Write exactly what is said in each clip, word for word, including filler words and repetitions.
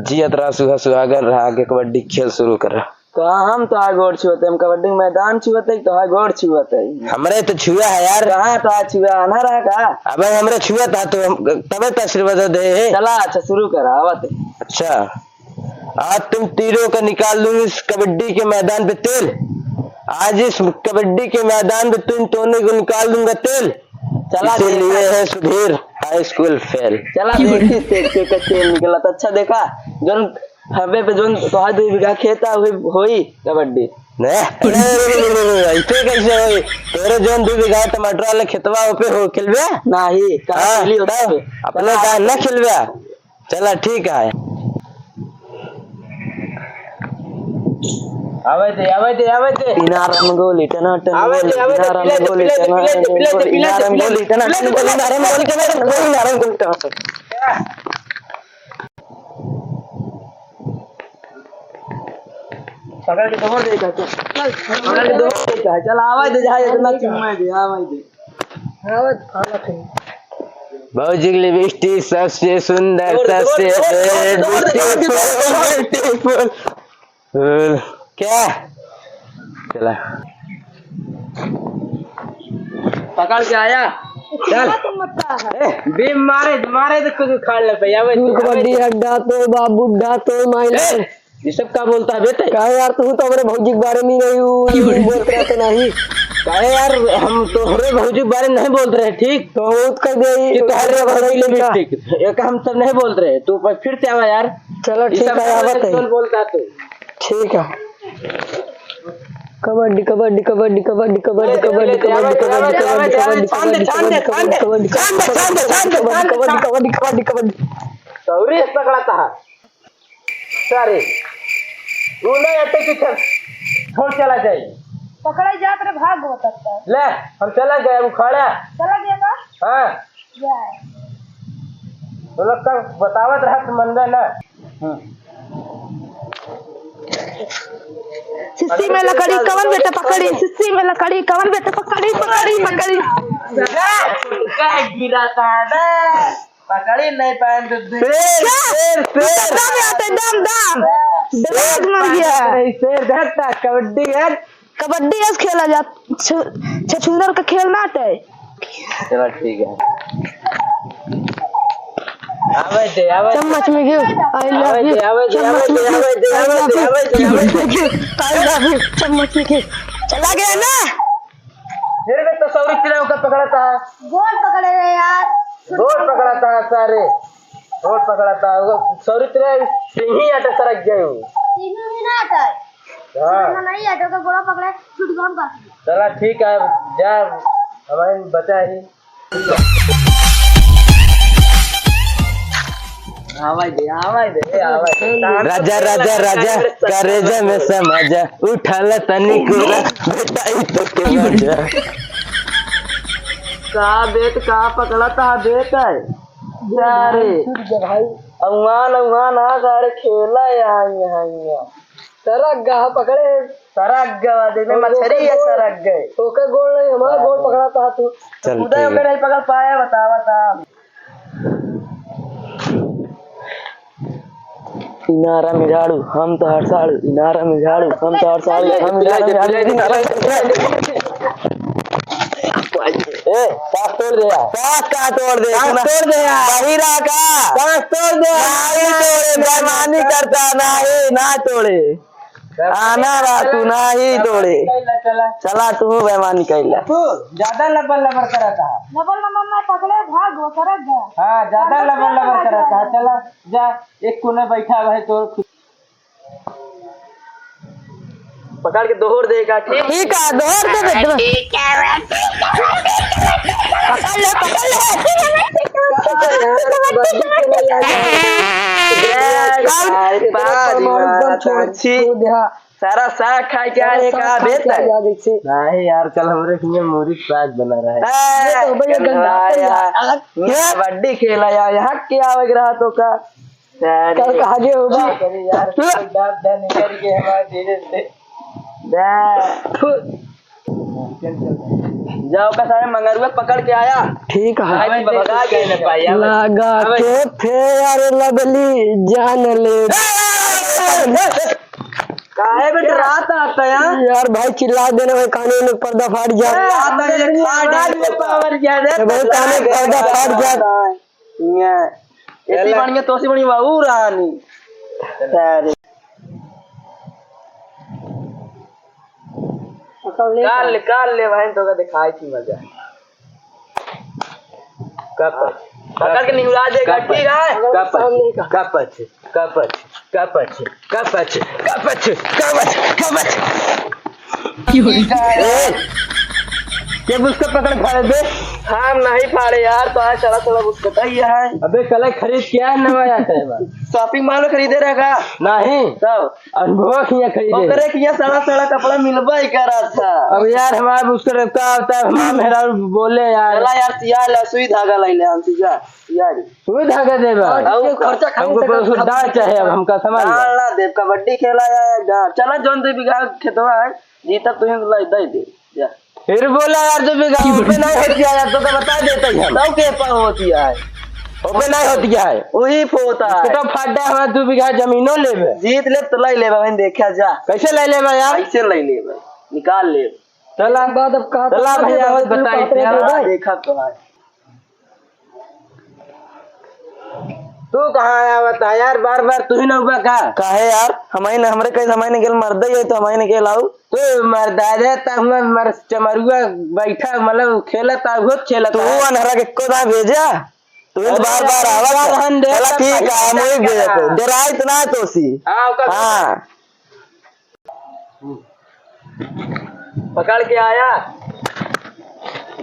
जियत रहा, सुहा सुहागन रहा, आगे कबड्डी खेल शुरू कर रहा। कहाँ हम तोहार गोड़ छुअत है, हम कबड्डी के मैदान छुअत है, तोहार गोड़ छुअत है। हमरे तो छुआ है यार। कहाँ तोहार छुआ, आना रहा का? अबे हमरे छुआ था तो हम, तबे तो आशीर्वाद दे है। चला, अच्छा शुरू कर, आवत है। अच्छा, आज तुम तीनों का निकाल दूंगा इस कबड्डी के मैदान पे तेल। आज इस कबड्डी के मैदान पे तुम दोनों को निकाल दूंगा तेल। चला इसीलिए देखा। है सुधीर high school fail। चला देखी तेल के, के तेल निकला तो अच्छा देखा। जोन हवे पे जोन तोहार दो बीघा खेत है, वही होई कबड्डी। ने? अरे, अरे, अरे, अरे, अरे, ऐसे कैसे होई? तोरे जोन दो बीघा टमाटर वाले खेतवा पे हो खेलबे? नहीं, कहाँ हाँ, खेली होता तब है? अपने चला, का ना खेलबे? चला, ठीक है। आवे दे, आवे दे, आवे दे। इनारम गोली टनाटन आवे दे, गोली, आवे दे, इनारम पिले दे, गोली पिले दे, टनाटन पिले दे, गोली, पिले दे, इनारम पिले दे, गोली टनाटन गोली, इनारम गोली टनाटन गोली, इनारम गोली टनाटन। पकड़ के दौड़ दे, चल। पकड़ के दौड़ दे, चल, आवे दे, जहाँ इतना चुम्मा दे, आवे दे। भौजी के लिपस्टिक सबसे सुंदर, दौड़, दौड़, सबसे दौड़, दौड़, दौड़, दौड़, दौड़, दौड़। ब्यूटीफुल, ब्यूटीफुल। क्या? चला। पकड़ के आया। चल। ए, बीम मारे, मारे तो कुछ उखाड़ लेते। या भाई, दूर कबड्डी हड्डा तो बा, बुड्ढा तो माइनर। ए, ये सब का बोलता है बेटे? का यार, तू तो हमरे भौजी के बारे में नहीं हूँ, क्यों? बोलत रहे तो नहीं। काहे यार, हम तोहरे भौजी के बारे में नहीं बोलत रहे, ठीक? तो बहुत कर दे कि तोहरे भौजी ले मिस्टेक। एक हम सब नहीं बोलत रहे, तू पर फिर से आवा यार। चलो ये ठीक सब है, आवत है। कौन बोलता तू? ठीक है। कबड्डी, कबड्डी, कबड्डी। सौरी पकड़ा था। सारे, तू नहीं अटे की चल, छोड़ चला जाए। पकड़े जात रे, भाग होता था। ले, हम चला गए, उखाड़ा। चला गया का? हाँ। जाए। वो लोग तक बतावत रहा तो मन में ना। हम्म। सिस्सी में लकड़ी कवन बेटा पकड़ी, सिस्सी में लकड़ी कवन बेटा पकड़ी, पकड़ी, पकड़ी। गिरा था ना। पकड़ी नहीं पाए तो दे। शेर, क्या? शेर, शेर। दम, दम, दम, दम। दिमाग मर गया। नहीं, शेर, धर ता, कबड्डी है। कबड्डी ऐसे खेला जात, छु-, छछूंदर का खेल ना आटे। चलो, ठीक है। आवे दे, आवे दे। चम्मच में घी, I love you। आवे दे, आवे दे, चम्मच में घी, आवे दे, I love you। आवे दे, आवे दे। I love you, चम्मच में घी। चला गया ना? फिर भी तो सौरी तिला ओकर पकड़ा था। गोल पकड़े रहे यार। गोल पकड़ा था सारे। गोल पकड़ा था। वो सौरी तिला सिंही आटे सरक गए वो। सिंही भी ना आटे। हाँ। सिंही नहीं आटे, ओकर गोला पकड़े, छूट गया हम बाकी। चला ठीक है, जा, हमारे बचा ही। आवाज दे, आवाज दे, आवाज दे। राजा, राजा, राजा, करेजा में समा जा, उठा ला तनी कोरा, बेटा ई तो के मजा। का बेट, का पकड़ा था बेट है? जा रे। छूट गया भाई। अउआन, अउआन, आ सारे खेला यहाँ, यहाँ, यहाँ। सरक गा पकड़े। सरक गवा दे, में और मछरी ओकर है, गोड़, सरक गए। ओकर गोड़ नहीं, हमारा गोड़ पकड़ा था तू। चल, उदय ठीक ओकर है। नहीं पकड़ पाया, बता, बता। इनारा में झाड़ू, हम तो हर साल, इनारा में झाड़ू, हम तो हर साल, हम इनारा में झाड़ू, इनारा में झाड़ू। ए, सांस तोड़ दे यार। सांस का तोड़ दे? सांस तोड़ दे यार। बहिरा का? सांस तोड़ दे। नहीं तोड़े, बेईमानी करता, नहीं, ना तोड़े। आना रहा तू, ना ही तोड़े। चला, चला। चला तू बेईमानी कैला। तू ज्यादा लबर लबर करता है। लबर लबर ना पकड़े, भाग वो करत जा। हाँ, ज्यादा लबर लबर करता है। चला, जा, एक कोने बैठा है तो। पकड़ के दोहर देगा, ठीक? ठीक है, दोहर दे दे। पकड़ ले, पकड़ ले। अरे, पारी मारा, साक्षी। सारा साग खा के आए, का बेच है? नहीं यार, कल हमरे हियाँ मूरी के साग बना रहा है। ए, ये तो भैया गंदा यार। कबड्डी खेला यार, यहाँ के आवे के रहा तो का? अरे, कल कहा जे होगा? अरे यार, कोई डांट डा निकल के हमारे धीरे से। बे। जाओ का सारे मंगरुआ पकड़ के आया। ठीक है। भाई, भगा के ले पाई, आवे। लगा आवे। के फेयर लवली जान ले। काहे बे डरात आता है? यार भाई चिल्ला देना भाई, काने में पर्दा फाट जा। ए, आप मेरे खाट में पावर क्या दे? ए भाई, काने में पर्दा फाट जा। ये ऐसी बढ़िया, तो ऐसी बढ़िया बाबू रानी। अरे। काल, काल ले भाई, तो का दिखाई थी मजा। कपच। पकड़ के निहुरा देगा, कपच। ठीक है? कपच, कपच, कपच, कपच, कपच, कपच, कपच, कपच। ए, के उसको पकड़ फाड़े बे? हम नहीं फाड़े यार, तो आज चला, चला उसको बताइए है। अबे कल खरीद क्या नवा आता है बा? Shopping mall में खरीदे रहेगा? नहीं। तब? अनुभव किया खरीदे। ओकरे किया सड़ा सड़ा कपड़ा मिलबा ही करा था। अब यार हमारा उसको का होता है, हमारा मेहरा बोले यार। चला यार, सिया ले, सुई धागा लाई ले, हम जा, सिया रे। सुई धागा देबा? और खर्चा खाली हमको से बस खर्चा दाल चाहे, अब हमका समझ में। दाल ना देब, कबड्डी खेला जाए, गाँव। चला जौन दे बीघा खेतवा है, जीतब तुहीं लाई दे दे। जा। फिर बोला यार, दो बीघा ओपे नहीं होती है यार, तो का बता देते ही हम। तब के पर होती है? ओपे नहीं होती है। वही पे होता है। तो फाटा हमारा दो बीघा जमीनो लेबे। जीत ले तो लाई लेबे, बहन देखा जा। कैसे लाई लेबे यार? कैसे लाई लेबे? निकाल ले। चला। बाद अब कहा चला था भैया, कि और बताई बात रहे थे हाँ, भाई। देखा तो है। तू कहाँ आया बता यार, बार बार तू ही ना हुआ का? काहे यार, हमारे न, हमरे कहीं हमारे न गेल मर्द ही है तो हमारे न गेल आऊ। तू मर्द आ जाए तो हम मर चमरुआ बैठा, मतलब खेलत आ, बहुत खेलत तू आ। अनहरा के को ना भेजा, तू ही अरे बार बार यार, आवा यार, का? हम देख चला ठीक है, हम वही भेजते। डराई तो ना तोसी। हाँ, ओकर हाँ। पकड़ के आया।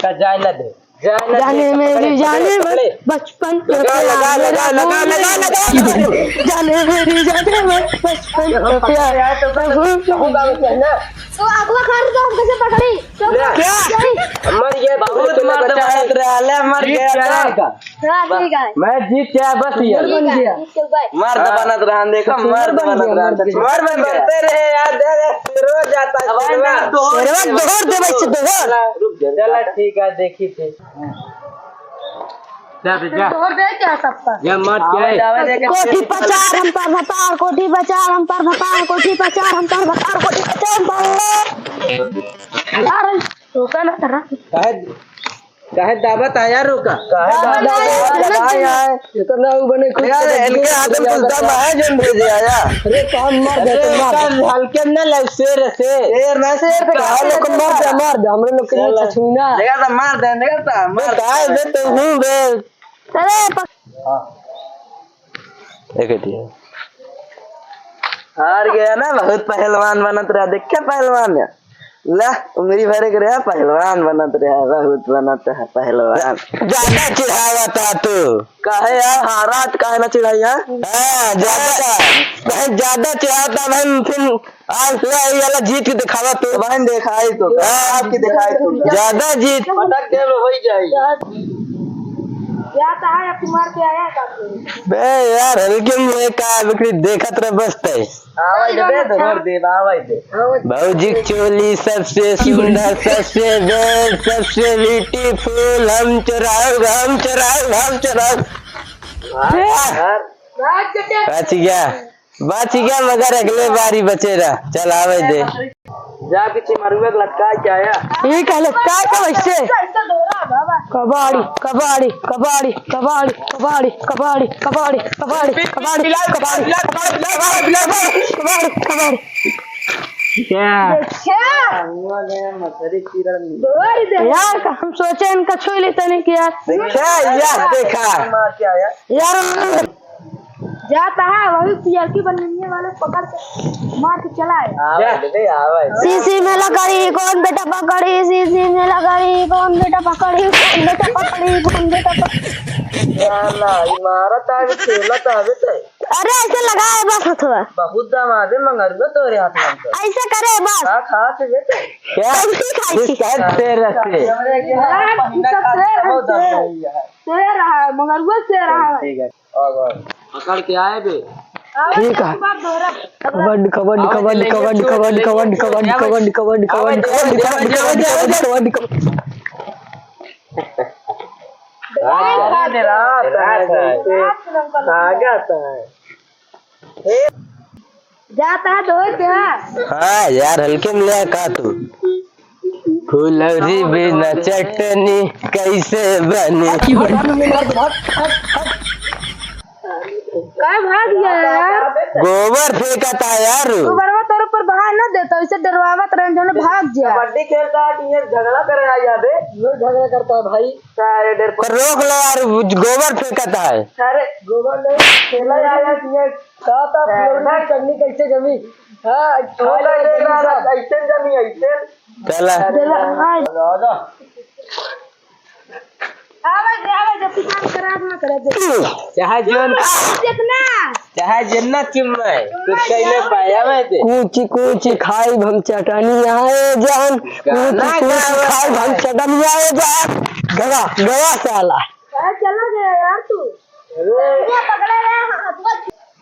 का जाए ना दे। जाए ना दे, जाने पकड़े, मेरी पकड़े, जाने पकड़े। बचपन के लगा, लगा, प्यार लगा, मेरा लगा, भूल लगा, लगा। जाने मेरी जाने बचपन ये हम के पकड़ प्यार के आए तो भूल कहूँगा उसे, है ना? तो अगला खा रहे तो हम कैसे पकड़ी? तो ले। क्या? मर गया, बहुत मर्द बचाए। मारत रहा, ले, मर गया क्या तो। है का? हाँ, ठीक है। मैं जीत गया, बस ये। ठीक है, ठीक है, bye। मर्द हाँ। बनत रहन, देखो, मर्द बनत रहन। मर्द बनते रहे यार, दे, दे, शेरवा जाता है, अब शेरवा। शेरवा दोहर दे, भाई, से दोहर। रुक जा, चला, ठीक है, देखी थे। जा बे, जा। दोहर दे क्या सबका? या मर क्या है? आवे, आवे, देखे। कोठी पचार हम पर भतार, कोठी पचार हम पर भतार, कोठी पचार हम पर भतार, कोठी पचार हम पर। अरे, रोका ना करा। काहे काहे दाबत आया रोका? काहे दाबत आया? इतना उ बने कुछ यार, इनके हाथ में कुछ दम है, जौन भेजे आया। अरे, काम मार दे, अरे, मार। हल्के में ना ले, शेर, शेर। शेर ना, शेर पे काहे लोग मार दे, मार दे, हमरे लोग के लिए चला। छछूना। देखा था, मार दे, देखा था, मार दे। काहे बे, तू हूँ बे। अरे, प- हाँ। एक मिनट। हार गया ना, बहुत पहलवान बनत रहा, देखे पहलवान है। ला, उंगली भरे के रहा, पहलवान बनत रहा, बहुत बनत है पहलवान। ज्यादा चिढ़ावा था तू। काहे यार, हारा तो काहे ना चिढ़ाई है? हाँ, ज्यादा, भाई ज्यादा चिढ़ाता भाई, फिर आज ला, ये वाला जीत के दिखावा तू। भाई दिखाई तो, हाँ। आपकी दिखाई तो। ज्यादा जीत। पटक दे लो, हो ही जाए। या तो है, अब मार के आया का? बे यार, हल्के में का बिक्री देखत रह बस तय। आवाज दे, दे, दे, दे, आवाज दे। भौजी के चोली सबसे सुंदर, सबसे बेस्ट, सबसे ब्यूटीफुल, हम चुराऊ, हम चुराऊ, हम चुराऊ। यार, यार। बच गया, बच गया, मगर अगले बारी बचे रह। चल, आवे दे। जाके चिमरुआ के लटका के आया। ये का लटका के वैसे? कबाड़ी, कबाड़ी, कबाड़ी। क्या? देखा? हुआ गया मछरी किरण। यार, हम सोचे इनका छू लेते नहीं कि यार। देखा, यार, देखा। मार के आया। यार, जाता है, वही पियरकी बननिये वाले पकड़ के मार के चला आया। आवे दे, आवे दे। सीसी में लकड़ी कौन बेटा पकड़ी, सीसी में लकड़ी कौन बेटा पकड़ी, कौन बेटा पकड़ी, कौन बेटा पकड़ी। साला, ई मारत आवे, खेलत आवे ते। अरे, ऐसे लगाए बस हथवा। बहुत दम आवे मंगरुआ तोरे हाथ में तो। ऐसे करे बस। का खात बे ते? क्या? कैसे खाई थी? किसका शेर रखे? हमरे के हाँ, पसीना सब खात शेर बहुत दम है। नहीं है। शेर है, मंगरुआ शेर है। ठीक है। पकड़ के आए बे। ठीक है। कबड्डी, कबड्डी, कबड्डी, कबड्डी, कबड्डी, कबड्डी, कबड्डी, कबड्डी, कबड्डी, कबड्डी, कबड्डी, कबड्डी, कबड्डी, कबड्डी। रात है, रात है। जाता है धोए के। हाँ यार, हल्के में ले का तू। फुलौरी बिना चटनी कैसे बनी? का भाग गया यार? गोबर फेंकता यार। गोबरवा तोर ऊपर बहा न देता, इसे डरवावत रहे, जोने भाग गया। कबड्डी खेलता है कि ये झगड़ा करे आ जाबे? ये झगड़ा करता है भाई। सारे डर पर रोक लो यार, गोबर फेंकता है। अरे गोबर नहीं, खेला जाएगा कि ये का था, फुलौरी की चटनी कैसे जमी? हाँ, खा ले, ले, ले, ऐसे जमी, ऐसे। चला। चला, हाँ। आवा दे, आवा दे, तू काम करा, ना करे दे। चाहे जोन, जितना। चाहे जितना चिम्मय, कुछ कहले पाया मैं दे। कूची कूची खाई हम चटनिया ए जान, कूची कूची खाई हम चटनिया ए जान। गवा, गवा साला। कहाँ चला गया यार तू? अरे। ये पकड़े रहे, हाँ, हाँ।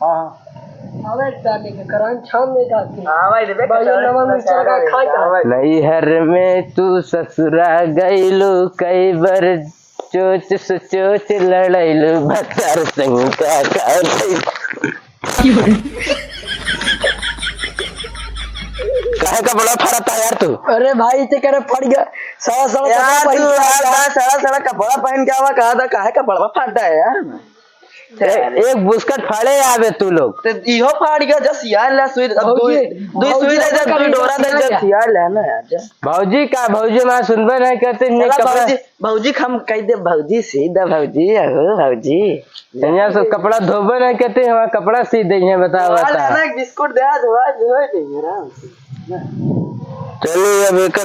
हाँ, हाँ। अबे, साले के करान छाम में जाके। हाँ, भाई, देख, भाई, ये नमक मिर्चा का खाई का? नैहर में तू ससुरा गइलू, कई बार चोच से चोच लड़ैलू, भतार संग का का भइल? काहे कपड़ा फाड़ता यार तू? अरे भाई, ते करे फट गया, सड़ा सड़ा यार, कपड़ा पहन तू के यार, आया। बा, सड़ा सड़ा कपड़ा पहन के आवा, कहा था, काहे कपड़ा फाड़ता है यार? ए-, एक बुस्कट फाड़े आवे तू लोग। ते इहो फाड़ गया, जस यार ला सुई, अब भौजी, दुई, दुई भौजी, सुई दे, जब दुई डोरा दे, जब यार ला ना यार, जा। भौजी का, भौजी माँ सुनबे नहीं करते, ये चला कपड़ा भौजी, भौजी हम कह दे, भौजी सी दे, भौजी, अहो, भौजी। यहाँ से कपड़ा धोबे नहीं करते, हमारा कपड़ा सी दे, यहाँ बता, बता। ना, एक बिस्कुट दे, आज धोआ, धोए देंगे आराम से। चलिए, अब एक